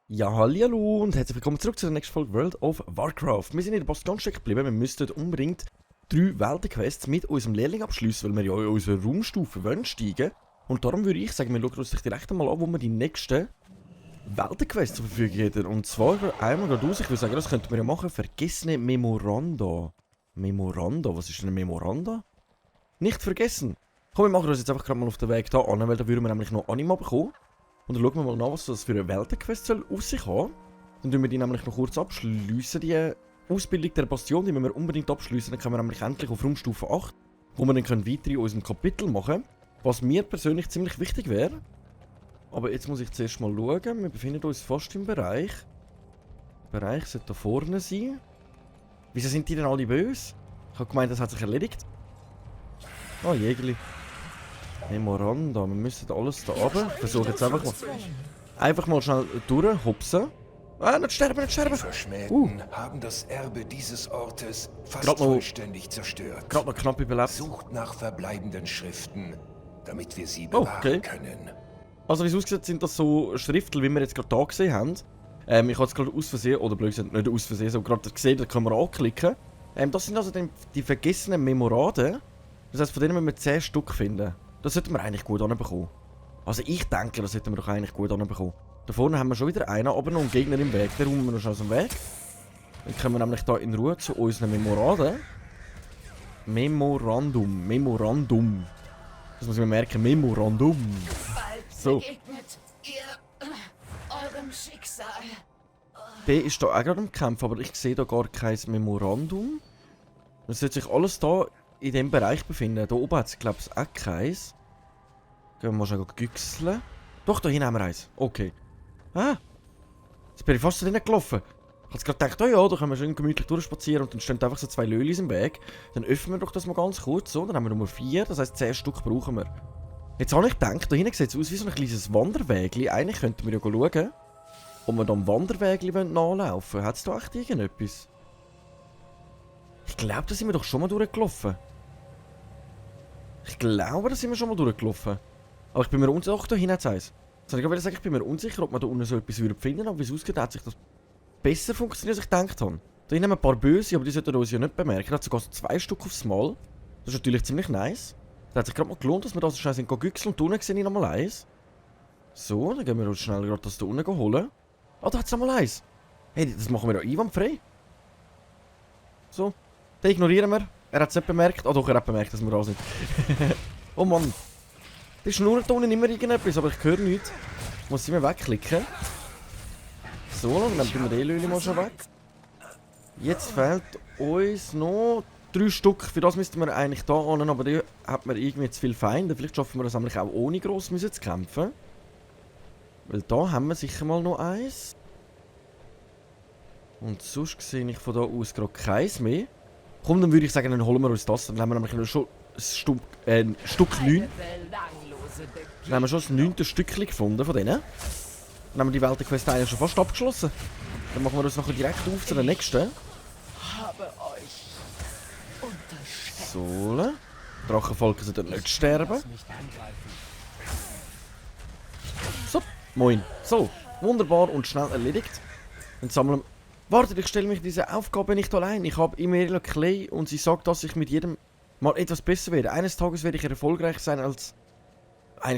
Ja, hallo und herzlich willkommen zurück zu der nächsten Folge World of Warcraft. Wir sind in der Bastion stecken geblieben, wir müssten unbedingt 3 Weltenquests mit unserem Lehrling abschließen, weil wir ja in unsere Raumstufe wollen steigen. Und darum würde ich sagen, wir schauen uns direkt einmal an, wo wir die nächsten Weltenquests zur Verfügung hätten. Und zwar einmal geradeaus, ich würde sagen, das könnten wir ja machen, vergessene Memoranda. Memoranda? Was ist denn ein Memoranda? Nicht vergessen! Komm, wir machen uns jetzt einfach gerade mal auf den Weg da an, weil da würden wir nämlich noch Anima bekommen. Und dann schauen wir mal nach, was das für eine Weltenquest soll aus sich haben. Dann tun wir die nämlich noch kurz abschliessen, die Ausbildung der Bastion, die müssen wir unbedingt abschliessen. Dann kommen wir nämlich endlich auf Raumstufe 8, wo wir dann weiter in unserem Kapitel machen können. Was mir persönlich ziemlich wichtig wäre. Aber jetzt muss ich zuerst mal schauen. Wir befinden uns fast im Bereich. Der Bereich sollte da vorne sein. Wieso sind die denn alle böse? Ich habe gemeint, das hat sich erledigt. Ah, Jägerli. Memoranda, wir müssen alles da runter. Ich versuche jetzt einfach mal schnell durchhopsen. Ah, nicht sterben, nicht sterben! Die Verschmähten haben das Erbe dieses Ortes fast vollständig zerstört. Gerade noch knapp überlebt. Sucht nach verbleibenden Schriften, damit wir sie bewahren können. Also wie es aussieht, sind das so Schriften, wie wir jetzt gerade da gesehen haben. Ich habe es gerade aus Versehen, oder blöd gesagt, nicht aus Versehen, so gerade gesehen, da können wir anklicken. Das sind also die vergessenen Memoranden. Das heisst, von denen müssen wir 10 Stück finden. Das sollten wir eigentlich gut anbekommen. Also ich denke, das sollten wir doch eigentlich gut anbekommen. Da vorne haben wir schon wieder einen, aber noch einen Gegner im Weg. Den räumen wir noch schnell aus dem Weg. Dann kommen wir nämlich da in Ruhe zu unseren Memoranden. Memorandum. Das muss ich mir merken, Memorandum. So. Eurem Schicksal. Der ist da auch gerade am Kämpfen, aber ich sehe da gar kein Memorandum. Das sollte sich alles da in diesem Bereich befinden. Da oben hat es, glaube ich, auch keins. Gehen wir mal schnell güchseln. Doch, da hinten haben wir eins. Okay. Ah! Jetzt bin ich fast da gelaufen. Ich habe gerade gedacht, oh ja, da können wir schön gemütlich durchspazieren und dann stehen einfach so 2 Lölis im Weg. Dann öffnen wir doch das mal ganz kurz so. Dann haben wir Nummer 4, das heisst 10 Stück brauchen wir. Jetzt habe ich gedacht, da hinten sieht es aus wie so ein kleines Wanderwägli. Eigentlich könnten wir ja schauen, ob wir da am Wanderwägli nachlaufen wollen. Hat es da echt irgendetwas? Ich glaube, da sind wir doch schon mal durchgelaufen. Ich glaube, da sind wir schon mal durchgelaufen. Aber ich bin mir unsicher. Ach, da hinten hat es eins. Ich wollte sagen, ich bin mir unsicher, ob man da unten so etwas finden würde. Aber wie es aussieht, hat sich das besser funktioniert, als ich gedacht habe. Da hinten haben wir ein paar Böse, aber die sollten uns ja nicht bemerken. Da hat sogar so 2 Stück aufs Mal. Das ist natürlich ziemlich nice. Da hat sich gerade mal gelohnt, dass wir da so schnell sind güchseln. Und unten sehe ich nochmal eins. So, dann gehen wir uns schnell gerade das da unten holen. Ah, da hat es nochmal eins. Hey, das machen wir da einwandfrei. So. Den ignorieren wir. Er hat es nicht bemerkt. Ah doch, er hat bemerkt, dass wir da sind. Oh Mann. Der schnurrt da unten immer irgendetwas, aber ich höre nichts. Ich muss immer wegklicken. So, dann nehmen wir den Löli mal schon weg. Jetzt fehlt uns noch 3 Stück. Für das müssten wir eigentlich da an, aber da hat man irgendwie zu viele Feinde. Vielleicht schaffen wir das nämlich auch ohne gross zu kämpfen. Weil da haben wir sicher mal noch eins. Und sonst sehe ich von da aus gerade keins mehr. Komm, dann würde ich sagen, dann holen wir uns das. Dann haben wir nämlich schon ein Stück 9. Dann haben wir schon das 9. Stückchen gefunden von denen. Dann haben wir die Weltenquest eigentlich schon fast abgeschlossen. Dann machen wir uns noch direkt auf zu der nächsten. So. Drachenvolk sollten nicht sterben. So, moin. So, wunderbar und schnell erledigt. Dann sammeln wir... Warte, ich stelle mich diese Aufgabe nicht allein. Ich habe Imerila Clay und sie sagt, dass ich mit jedem mal etwas besser werde. Eines Tages werde ich erfolgreich sein als...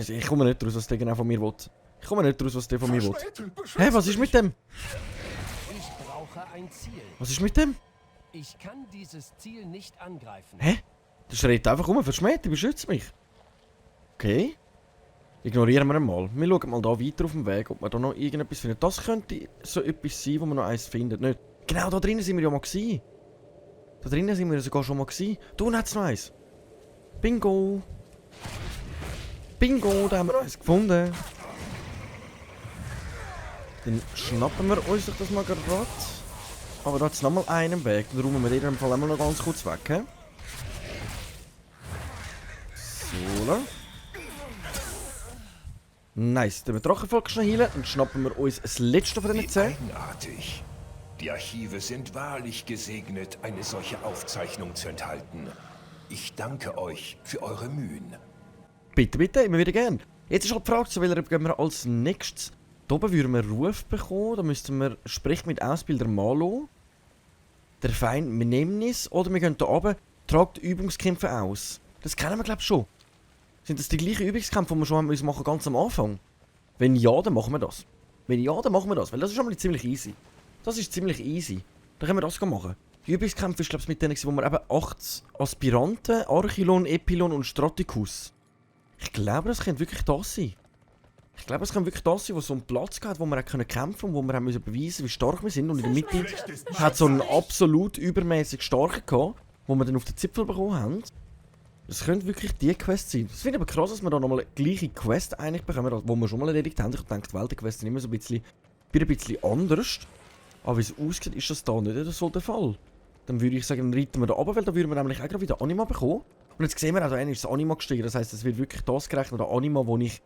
Ich komme nicht raus, was der genau von mir will. Ich komme nicht raus, was der von mir will. Hä, was ist mit dem? Ich brauche ein Ziel. Was ist mit dem? Ich kann dieses Ziel nicht angreifen. Hä? Der schreit einfach um, verschmäht, beschützt mich. Okay. Ignorieren wir ihn mal. Wir schauen mal da weiter auf dem Weg, ob wir da noch irgendetwas finden. Das könnte so etwas sein, wo man noch eins findet. Nicht? Genau, da drinnen sind wir ja mal gewesen. Da drinnen sind wir sogar schon mal gewesen. Da unten hat es noch eins. Bingo. Bingo, da haben wir eins gefunden. Dann schnappen wir uns doch das mal gerade. Aber da hat es nochmal einen Weg. Dann räumen wir den in dem Fall einmal noch ganz kurz weg. He? So. Nice. Dann wir Drachenvolk schnell heilen. Dann schnappen wir uns das letzte von diesen 10. Eigenartig. Die Archive sind wahrlich gesegnet, eine solche Aufzeichnung zu enthalten. Ich danke euch für eure Mühen. Bitte, bitte, immer wieder gern. Jetzt ist halt die Frage, zu welcher gehen wir als nächstes? Hier oben würden wir Ruf bekommen, da müssten wir Sprich mit Ausbilder Malo. Der Feind Menimnis. Oder wir gehen hier oben, tragt Übungskämpfe aus. Das kennen wir glaube ich schon. Sind das die gleichen Übungskämpfe, die wir schon haben müssen machen ganz am Anfang? Wenn ja, dann machen wir das. Wenn ja, dann machen wir das, weil das ist schon mal ziemlich easy. Das ist ziemlich easy. Dann können wir das machen. Die Übungskämpfe ist glaube ich mit denen, wo wir eben 8 Aspiranten, Archilon, Epilon und Straticus. Ich glaube, das könnte wirklich das sein. Ich glaube, es kann wirklich das sein, wo so einen Platz hat, wo wir auch kämpfen können und wo wir auch beweisen müssen, wie stark wir sind. Und in der Mitte hat so einen absolut übermäßig starken gehabt, wo wir dann auf den Zipfel bekommen haben. Das könnte wirklich die Quest sein. Das finde ich aber krass, dass wir da nochmal die gleiche Quest eigentlich bekommen, die wir schon mal erledigt haben. Ich denke, die Weltenquests sind immer so ein bisschen anders. Aber wie es aussieht, ist das da nicht so der Fall. Dann würde ich sagen, dann reiten wir da runter, weil da würden wir nämlich auch gerade wieder Anima bekommen. Und jetzt sehen wir auch, da ist das Anima gestiegen. Das heisst, es wird wirklich das gerechnet, der Anima, das ich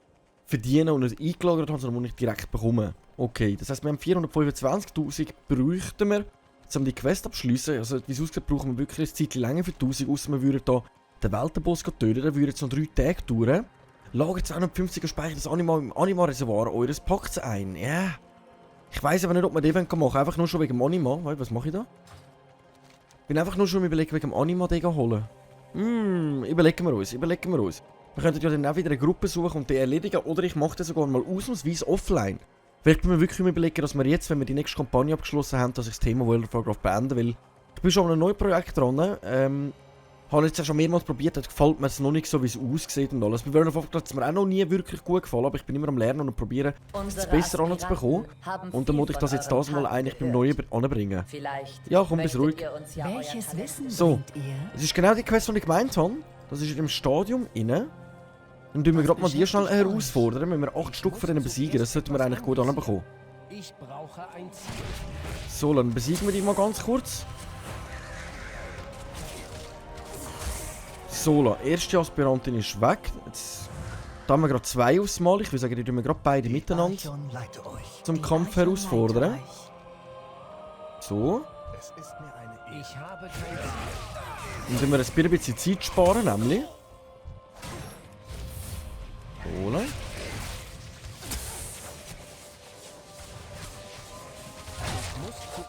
verdiene und nicht eingelagert habe, sondern das ich direkt bekomme. Okay, das heisst, wir haben 425'000 bräuchten wir, um die Quest abzuschliessen. Also, wie es aussieht, brauchen wir wirklich eine Zeit länger für 1000, ausser wir würden da den Weltenboss töten, der würde jetzt noch 3 Tage dauern. Lagert 250er Speicher das Anima im Anima-Reservoir eures Pakts ein. Ja. Yeah. Ich weiss aber nicht, ob wir den machen wollen. Einfach nur schon wegen dem Anima. Wait, was mache ich da? Ich bin einfach nur schon überlegen, wegen dem Anima den holen. Überlegen wir uns. Wir könnten ja dann auch wieder eine Gruppe suchen und die erledigen. Oder ich mache das sogar mal ausnahmsweise offline. Vielleicht können wir wirklich überlegen, dass wir jetzt, wenn wir die nächste Kampagne abgeschlossen haben, dass ich das Thema World of Warcraft beenden will. Ich bin schon an einem neuen Projekt dran. Habe jetzt auch schon mehrmals probiert, das gefällt mir noch nicht so, wie es aussieht und alles. Bei World of Warcraft hat es mir auch noch nie wirklich gut gefallen, aber ich bin immer am Lernen und probieren, es besser anzubekommen. Und dann muss ich das jetzt mal eigentlich beim Neuen anbringen. Ja, komm, bist ruhig. Welches Wissen So, bringt ihr? es ist genau die Quest, die ich gemeint habe. Das ist in dem Stadium inne. Dann tun wir gerade mal die schnell herausfordern, wenn wir 8 Stück von denen besiegen. Das sollten wir eigentlich gut anbekommen. Ich brauche ein Ziel. So, dann besiegen wir die mal ganz kurz. So, erste Aspirantin ist weg. Jetzt da haben wir gerade 2 aufs Mal. Ich würde sagen, die tun wir gerade beide miteinander zum Kampf herausfordern. So. Ich habe kein Ziel. Dann tun wir ein bisschen Zeit sparen, nämlich. So.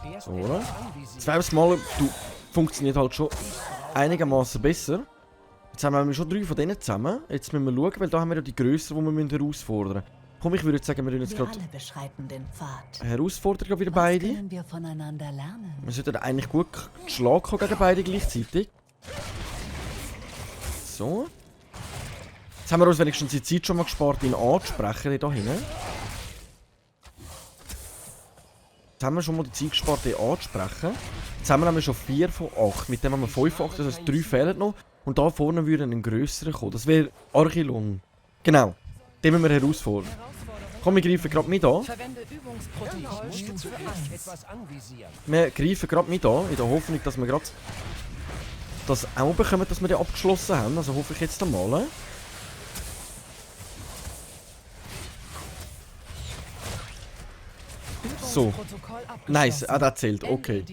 Zuerst So. etwas anvisieren. 2 aufs Mal funktioniert halt schon einigermaßen besser. Jetzt haben wir schon 3 von denen zusammen. Jetzt müssen wir schauen, weil da haben wir ja die grösseren, die wir herausfordern müssen. Komm, ich würde jetzt sagen, wir tun jetzt Wir gerade alle beschreiten den Pfad. herausfordern wieder Was beide. können wir voneinander lernen? Wir sollten eigentlich gut Schlag haben gegen beide gleichzeitig. So. Jetzt haben wir uns wenigstens die Zeit schon mal gespart, ihn anzusprechen, hier hinten. Jetzt haben wir schon mal die Zeit gespart, ihn anzusprechen. Jetzt haben wir nämlich schon 4 von 8. Mit dem haben wir 5 von 8, das heisst 3 fehlen noch. Und da vorne würde ein grösserer kommen. Das wäre Archilon. Genau. Den müssen wir herausfordern. Komm, wir greifen gerade mit an. Verwende Übungsprotokoll Stufe Zuerst 1. etwas anvisieren. Wir greifen gerade mit an, in der Hoffnung, dass wir gerade das auch bekommen, dass wir den abgeschlossen haben. Also hoffe ich jetzt einmal. So. Nice, das zählt, okay.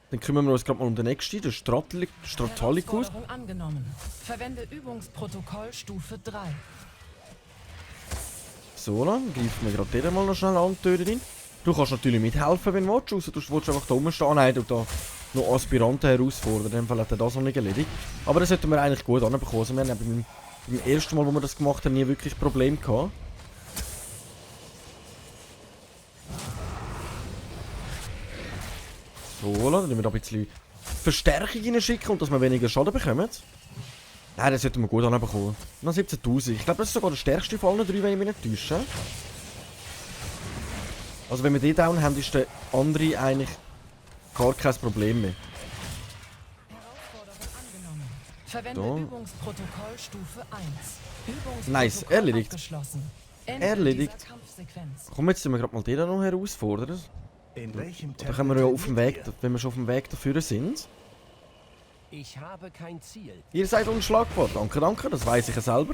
Dann kümmern wir uns gerade mal um den nächsten, den Stratalicus. Angenommen. Verwende Übungsprotokoll Stufe 3. So, dann greifen wir gerade den mal noch schnell an und töten ihn. Du kannst natürlich mithelfen, wenn du willst, außer du willst einfach da oben stehen. Nein, du da noch Aspiranten herausfordern. In dem Fall hat er das noch nicht erledigt. Aber das sollten wir eigentlich gut anbekommen. Also wir haben beim ersten Mal, wo wir das gemacht haben, nie wirklich Probleme gehabt. So, dann tun wir da ein bisschen Verstärkung reinschicken und dass wir weniger Schaden bekommen. Nein, das sollten wir gut anbekommen. Noch 17'000. Ich glaube, das ist sogar der stärkste von allen 3, wenn ich mich nicht täusche. Also wenn wir den down haben, ist der andere eigentlich gar kein Problem mehr. Verwende So. Übungsprotokoll Stufe 1. Übungsprotokoll Nice, erledigt. abgeschlossen. Erledigt. Dieser Kampfsequenz. Komm, jetzt tun wir gerade mal den noch herausfordern. In welchem Da können wir ja auf dem Weg, wenn wir schon auf dem Weg dafür sind. Ich habe kein Ziel. Ihr seid unschlagbar. Danke, danke, das weiß ich ja selber.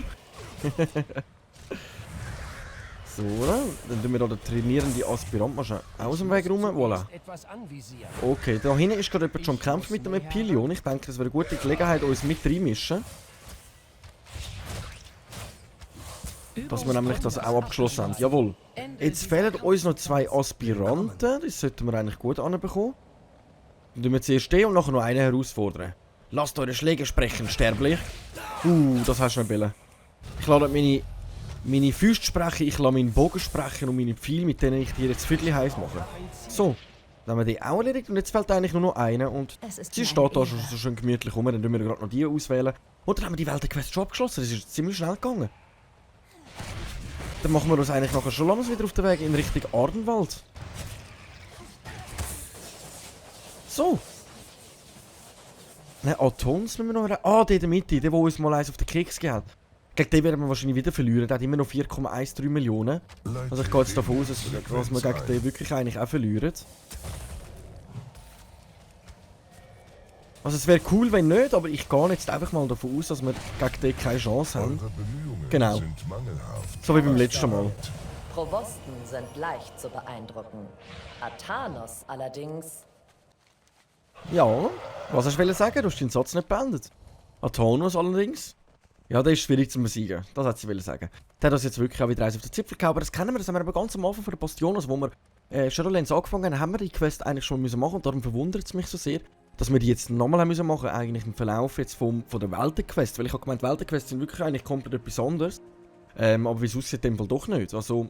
So, oder? Dann tun wir da den trainierenden Aspirant mal schnell aus dem Weg rum. Voilà. Etwas anvisieren. Okay, da hinten ist gerade jemand schon gekämpft mit dem Pillion. Ich denke, das wäre eine gute Gelegenheit, uns mit reinmischen. Dass wir nämlich das auch abgeschlossen haben. Jawohl. Jetzt fehlen uns noch 2 Aspiranten. Das sollten wir eigentlich gut anbekommen. Dann tun wir zuerst stehen und nachher noch einen herausfordern. Lasst eure Schläge sprechen, Sterblich. Das hast du nicht wollen. Ich lasse meine Füße sprechen, ich lasse meinen Bogen sprechen und meine Pfeile, mit denen ich dir jetzt Viertel heiß mache. So, dann haben wir die auch erledigt und jetzt fehlt eigentlich nur noch einer und sie steht da schon so schön gemütlich rum. Dann tun wir gerade noch die auswählen. Und dann haben wir die Weltenquest schon abgeschlossen. Das ist ziemlich schnell gegangen. Dann machen wir uns eigentlich nachher schon langsam wieder auf den Weg in Richtung Ardenwald. So. Ne, Atons müssen wir noch hören. Der in der Mitte, der uns mal eins auf den Keks geht. Gegen den werden wir wahrscheinlich wieder verlieren. Der hat immer noch 4,13 Millionen. Also ich gehe jetzt davon aus, dass wir gegen den wirklich eigentlich auch verlieren. Also es wäre cool, wenn nicht, aber ich gehe jetzt einfach mal davon aus, dass wir gegen den keine Chance haben. Genau. So wie beim letzten Mal. Provosten sind leicht zu beeindrucken. Athanos allerdings... Ja, was hast du sagen? Du hast deinen Satz nicht beendet. Athanos allerdings? Ja, der ist schwierig zu besiegen. Das hat sie sagen. Der hat uns jetzt wirklich auch wieder eins auf den Zipfel gehauen. Aber das kennen wir, das haben wir aber ganz am Anfang von der Bastion, also wo wir Shadowlands angefangen haben, haben wir die Quest eigentlich schon machen müssen. Und darum verwundert es mich so sehr, dass wir die jetzt nochmal machen müssen, eigentlich im Verlauf jetzt von der Weltenquest. Weil ich habe gemeint, Weltenquests sind wirklich eigentlich komplett etwas anderes. Aber wie es aussieht, in dem Fall doch nicht. Also,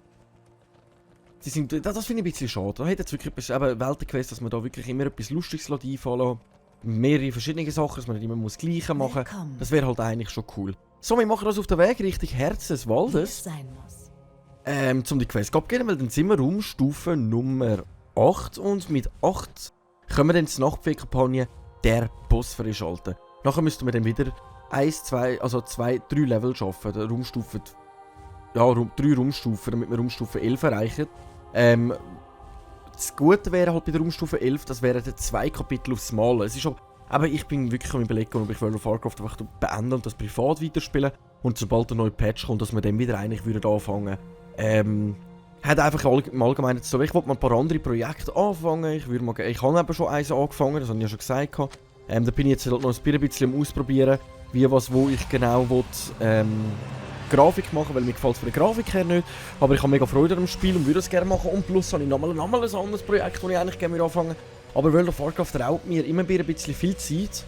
das finde ich ein bisschen schade. Da hätte jetzt wirklich etwas, eben Weltenquest, dass man da wirklich immer etwas Lustiges einfallen lässt. Mehrere verschiedene Sachen, dass man nicht immer das Gleiche machen muss. Das wäre halt eigentlich schon cool. So, wir machen das auf den Weg Richtung Herz des Waldes. Um die Quest abzugeben, weil dann sind wir Raumstufe Nummer 8 und mit 8 können wir dann zur Nachtfee-Kampagne der Boss freischalten. Nachher müssten wir dann wieder 3 Level schaffen, der Raumstufe, ja, 3 Raumstufen, damit wir Raumstufe 11 erreichen. Das Gute wäre halt bei der Raumstufe 11, das wären 2 Kapitel aufs Mal. Es ist aber ich bin wirklich am Überlegen, ob ich World of Warcraft einfach beenden und das privat weiterspielen. Und sobald der neue Patch kommt, dass wir dann wieder eigentlich anfangen würden. Hat einfach im Allgemeinen so, ich wollte mal ein paar andere Projekte anfangen. Ich habe eben schon eins angefangen, das habe ich ja schon gesagt. Da bin ich jetzt halt noch ein bisschen am Ausprobieren, wo ich genau will, Grafik machen, weil mir gefällt es von der Grafik her nicht. Aber ich habe mega Freude am Spiel und würde es gerne machen. Und plus habe ich nochmal ein anderes Projekt, das ich eigentlich gerne anfangen würde. Aber World of Warcraft raubt mir immer ein bisschen viel Zeit.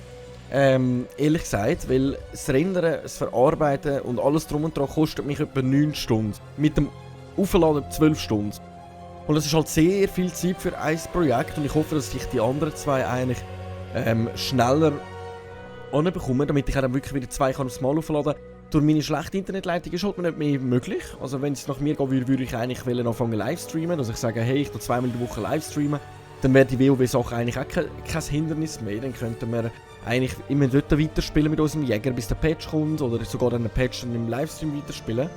Ehrlich gesagt, weil das Rendern, das Verarbeiten und alles drum und dran kostet mich etwa 9 Stunden. Mit dem Aufladen 12 Stunden. Und das ist halt sehr viel Zeit für ein Projekt und ich hoffe, dass ich die anderen 2 eigentlich schneller anbekomme, damit ich dann wirklich wieder 2 aufs Mal aufladen kann. Durch meine schlechte Internetleitung ist halt nicht mehr möglich. Also wenn es nach mir gehen würde, würde ich eigentlich anfangen livestreamen. Also ich sage, hey, ich tue 2-mal die Woche livestreamen. Dann wäre die WoW-Sache eigentlich auch kein Hindernis mehr. Dann könnten wir eigentlich immer dort weiterspielen mit unserem Jäger, bis der Patch kommt. Oder sogar dann einen Patch dann im Livestream weiterspielen.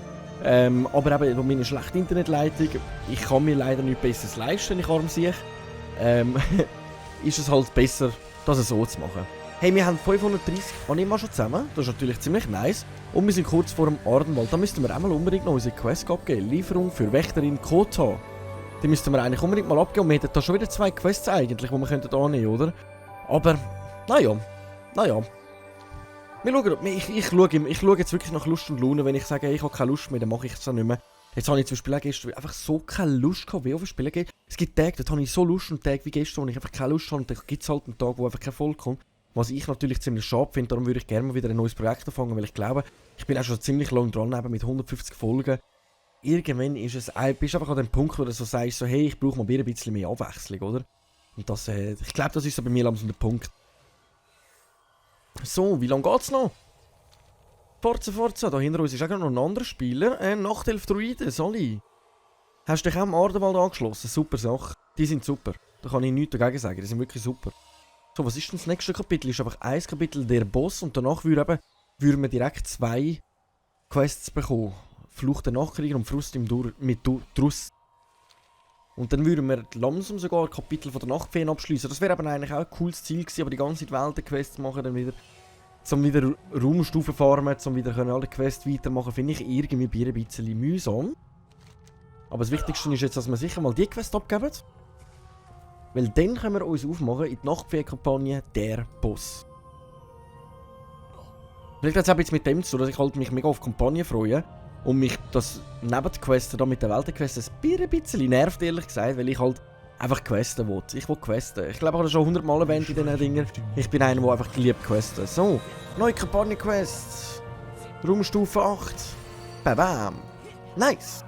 Aber eben durch meine schlechte Internetleitung, ich kann mir leider nichts Besseres leisten, ich arm sich. Ist es halt besser, das so zu machen. Hey, wir haben 530 Anima schon zusammen. Das ist natürlich ziemlich nice. Und wir sind kurz vor dem Ardenwald. Da müssten wir auch mal unbedingt noch unsere Quest abgeben. Lieferung für Wächterin Kota. Die müssten wir eigentlich unbedingt mal abgeben. Und wir hätten da schon wieder 2 Quests eigentlich, die wir annehmen könnten, oder? Aber, naja. Wir schauen, ich schaue jetzt wirklich nach Lust und Laune. Wenn ich sage, hey, ich habe keine Lust mehr, dann mache ich es auch nicht mehr. Jetzt habe ich zum Beispiel auch gestern einfach so keine Lust gehabt, WoW spielen geht. Es gibt Tage, da habe ich so Lust und Tage wie gestern, wo ich einfach keine Lust habe. Und dann gibt es halt einen Tag, wo einfach kein Volk kommt. Was ich natürlich ziemlich schade finde, darum würde ich gerne mal wieder ein neues Projekt anfangen, weil ich glaube, ich bin auch schon ziemlich lang dran, eben mit 150 Folgen. Irgendwann bist du einfach an dem Punkt, wo du so sagst, so, hey, ich brauche mal wieder ein bisschen mehr Abwechslung, oder? Und das, ich glaube, das ist so bei mir langsam der Punkt. So, wie lange geht's noch? Forza, da hinter uns ist auch noch ein anderer Spieler, Nachtelf Druiden, Soli. Hast du dich auch am Ardenwald angeschlossen? Super Sache. Die sind super. Da kann ich nichts dagegen sagen, die sind wirklich super. So, was ist denn das nächste Kapitel? Ist einfach ein Kapitel der Boss und danach würden wir direkt 2 Quests bekommen. Fluch der Nachkrieger und Frust mit Druss. Und dann würden wir langsam sogar Kapitel von der Nachtfeen abschließen. Das wäre aber eigentlich auch ein cooles Ziel gewesen, aber die ganze Zeit Weltenquests machen dann wieder. Zum wieder Raumstufen farmen, zum wieder alle Quests weitermachen, finde ich irgendwie ein bisschen mühsam. Aber das Wichtigste ist jetzt, dass wir sicher mal die Quest abgeben. Weil dann können wir uns aufmachen in die Nachtfee-Kampagne «Der Boss». Vielleicht hat es auch jetzt mit dem zu tun, dass ich halt mich mega auf die Kampagne freue. Und mich das neben den Questen da mit der Weltenquest ein bisschen nervt, ehrlich gesagt, weil ich halt einfach questen will. Ich will questen. Ich glaube, ich habe das schon 100 Mal erwähnt in diesen Dingen. Ich bin einer, der einfach liebt questen. So, neue Kampagne-Quest. Raumstufe 8. Bam. Nice.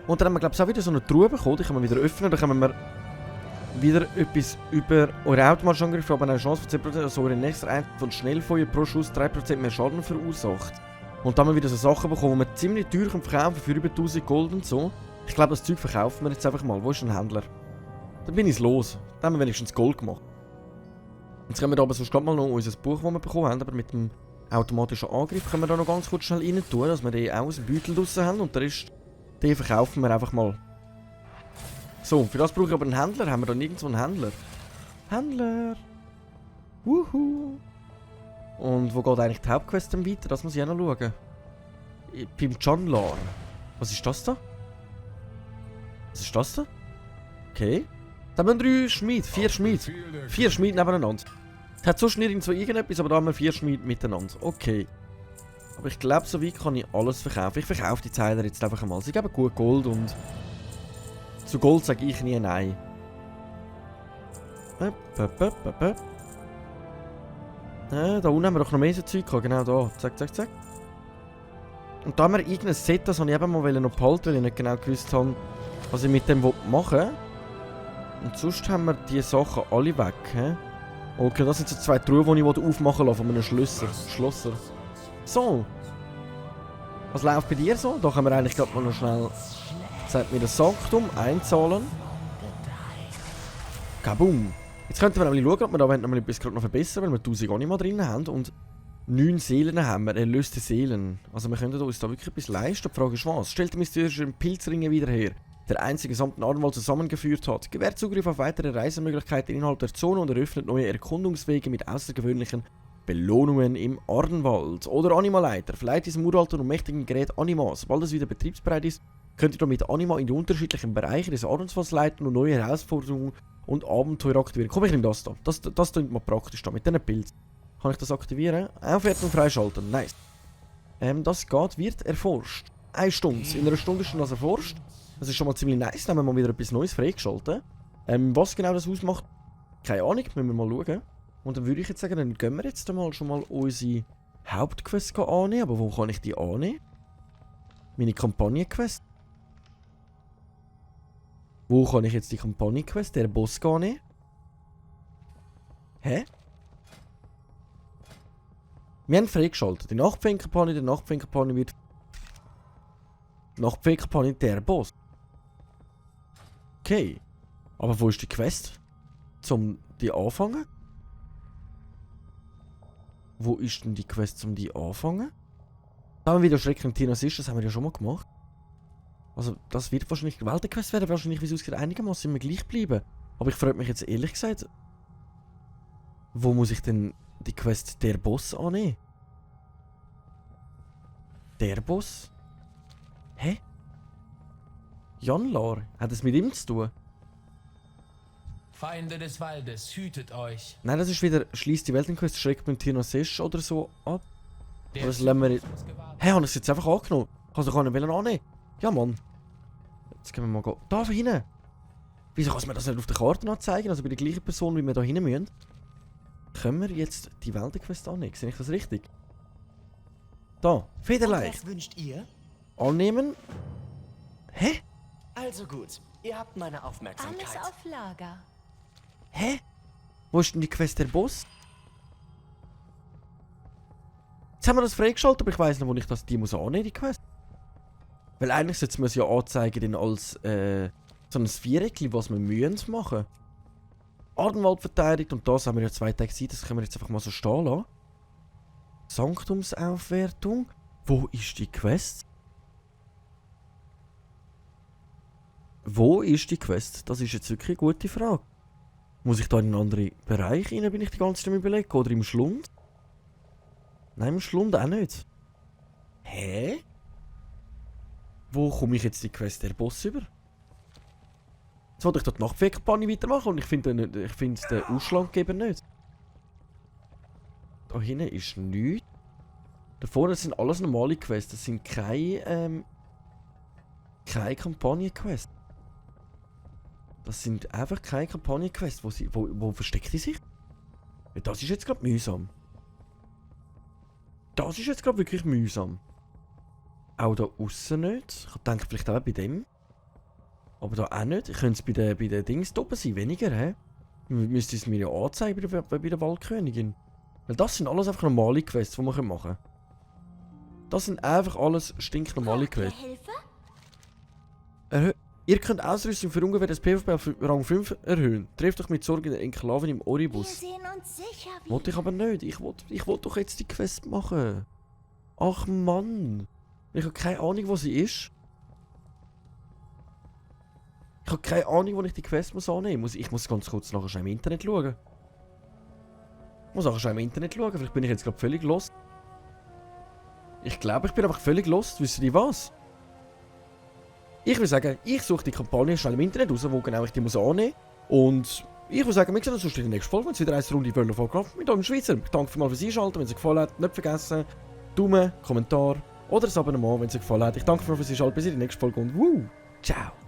Und dann haben wir, glaube ich, auch wieder so eine Truhe bekommen. Die können wir wieder öffnen. Da können wir wieder etwas über eure Automatangriffe haben eine Chance von 10%, dass eure nächste Einheit von Schnellfeuer pro Schuss 3% mehr Schaden verursacht. Und dann haben wir wieder so Sachen bekommen, die wir ziemlich teuer verkaufen für über 1000 Gold und so. Ich glaube, das Zeug verkaufen wir jetzt einfach mal. Wo ist ein Händler? Dann bin ich los. Dann haben wir wenigstens Gold gemacht. Jetzt können wir aber sonst gerade mal noch unser Buch, das wir bekommen haben, aber mit dem automatischen Angriff können wir da noch ganz kurz schnell rein tun, dass wir den auch aus dem Beutel draussen haben und der Rest, den verkaufen wir einfach mal. So, für das brauche ich aber einen Händler. Haben wir da nirgendwo einen Händler? Händler! Wuhu! Und wo geht eigentlich die Hauptquest dann weiter? Das muss ich auch noch schauen. Beim Janlar. Was ist das da? Was ist das da? Okay. Da haben wir 3 Schmiede, 4 Schmiede. 4 Schmiede nebeneinander. Es hat sonst nirgendwo irgendetwas, aber da haben wir 4 Schmiede miteinander. Okay. Aber ich glaube, so weit kann ich alles verkaufen. Ich verkaufe die Zeiler jetzt einfach einmal. Sie geben gut Gold und... Zu Gold sage ich nie nein. Da unten haben wir doch noch mehr so Zeug gehabt. Genau da. Zack, zack, zack. Und da haben wir irgendein Set, das wollte ich eben mal noch behalten, weil ich nicht genau gewusst habe, was ich mit dem machen will. Und sonst haben wir die Sachen alle weg. He? Okay, das sind so 2 Truhen, die ich aufmachen lasse von einem Schlosser. So. Was läuft bei dir so? Da können wir eigentlich gerade mal noch schnell... Sagt mir das Sanktum einzahlen. Kaboom. Jetzt könnten wir nämlich schauen, ob wir da noch etwas gerade noch verbessern, weil wir 1000 Anima drin haben und 9 Seelen haben wir, erlöste Seelen. Also wir könnten uns da wirklich etwas leisten. Die Frage ist was? Stellt der mysteriöse Pilzringe wieder her, der einzige gesamten Arnwald zusammengeführt hat, gewährt Zugriff auf weitere Reisemöglichkeiten innerhalb der Zone und eröffnet neue Erkundungswege mit außergewöhnlichen Belohnungen im Arnwald. Oder Animaleiter, verleiht diesem uralten und mächtigen Gerät Anima. Sobald es wieder betriebsbereit ist, könnt ihr damit Anima in die unterschiedlichen Bereiche des Arnwalds leiten und neue Herausforderungen und Abenteuer aktivieren. Komm, ich nehme das da. Das klingt mal praktisch da, mit diesen Pilzen. Kann ich das aktivieren? Aufwertung freischalten, nice. Das geht, wird erforscht. 1 Stunde. In einer Stunde ist schon das erforscht. Das ist schon mal ziemlich nice, dann haben wir mal wieder etwas Neues freigeschaltet. Was genau das ausmacht, keine Ahnung, müssen wir mal schauen. Und dann würde ich jetzt sagen, dann gehen wir jetzt einmal schon mal unsere Hauptquest annehmen. Aber wo kann ich die annehmen? Meine Kampagnenquest. Wo kann ich jetzt die Kampagnenquest, der Boss annehmen? Hä? Wir haben freigeschaltet. Die Nachtfeenkampagne, der Nachtfeenkampagne wird... Nachtfeenkampagne, der Boss. Okay. Aber wo ist die Quest? Zum die anfangen? Wo ist denn die Quest zum die anfangen? Da haben wir wieder Schrecken Tinas ist, das haben wir ja schon mal gemacht. Also das wird wahrscheinlich, die Weltenquest werden wahrscheinlich, wie es aussieht, einigermaßen immer gleich bleiben. Aber ich frage mich jetzt ehrlich gesagt, wo muss ich denn die Quest der Boss annehmen? Der Boss? Hä? Janlar? Hat es mit ihm zu tun? Feinde des Waldes, hütet euch. Nein, das ist wieder, schließt die Weltenquest, schreckt mit Tinasesh oder so ab. Aber das lassen wir nicht. Hä, habe ich es jetzt einfach angenommen? Kannst du gar nicht annehmen? Ja, Mann. Jetzt können wir mal gehen. Da hinten. Wieso kann es mir das nicht auf der Karte anzeigen? Also bei der gleichen Person, wie wir da hinten müssen. Können wir jetzt die Weltenquest annehmen? Sehe ich das richtig? Da. Federleicht. Was wünscht ihr? Annehmen. Hä? Also gut, ihr habt meine Aufmerksamkeit. Alles auf Lager. Hä? Wo ist denn die Quest der Boss? Jetzt haben wir das freigeschaltet, aber ich weiss nicht, wo ich die muss annehmen, die Quest. Weil eigentlich sollte man es ja anzeigen dann als so ein Viereckchen, was wir müssen machen. Arnwald verteidigt und das haben wir ja 2 Tage Zeit, das können wir jetzt einfach mal so stehen lassen. Sanktumsaufwertung. Wo ist die Quest? Wo ist die Quest? Das ist jetzt wirklich eine gute Frage. Muss ich da in einen anderen Bereich rein, bin ich die ganze Zeit am Überlegen? Oder im Schlund? Nein, im Schlund auch nicht. Hä? Wo komme ich jetzt die Quest der Boss über? Jetzt wollte ich dort die Nachtfee-Kampagne weitermachen und ich finde den Ausschlaggeber nicht. Da hinten ist nichts. Da vorne sind alles normale Quests. Das sind keine Kampagnenquests. Das sind einfach keine Kampagnenquests. Wo versteckt die sich? Ja, das ist jetzt gerade mühsam. Das ist jetzt gerade wirklich mühsam. Auch da außen nicht. Ich denke vielleicht auch bei dem. Aber da auch nicht. Ich könnte es bei den Dings oben sein. Weniger, hä? Müsste es mir ja anzeigen bei der Waldkönigin. Weil das sind alles einfach normale Quests, die man machen können. Das sind einfach alles stinknormale Quests. Ihr könnt Ausrüstung für ungefähr das PvP auf Rang 5 erhöhen. Trefft euch mit Sorge in der Enklaven im Oribus. Wir sehen uns sicher wieder. Wollte ich aber nicht. Ich will doch jetzt die Quest machen. Ach Mann. Ich habe keine Ahnung, wo sie ist. Ich habe keine Ahnung, wo ich die Quest annehmen muss. Ich muss ganz kurz nachher schon im Internet schauen. Ich muss nachher schon im Internet schauen. Vielleicht bin ich jetzt gerade völlig lost. Ich glaube, ich bin einfach völlig lost. Wisst ihr was? Ich würde sagen, ich suche die Kampagne schnell im Internet raus, wo genau ich die muss annehmen muss. Und ich würde sagen, wir sehen uns sonst in der nächsten Folge, wenn es wieder eine Runde World of Warcraft mit einem Schweizer. Ich danke vielmals fürs Einschalten. Wenn es euch gefallen hat, nicht vergessen, Daumen, Kommentar oder ein Abonnement, wenn es euch gefallen hat. Ich danke vielmals fürs Einschalten. Bis in der nächsten Folge und ciao!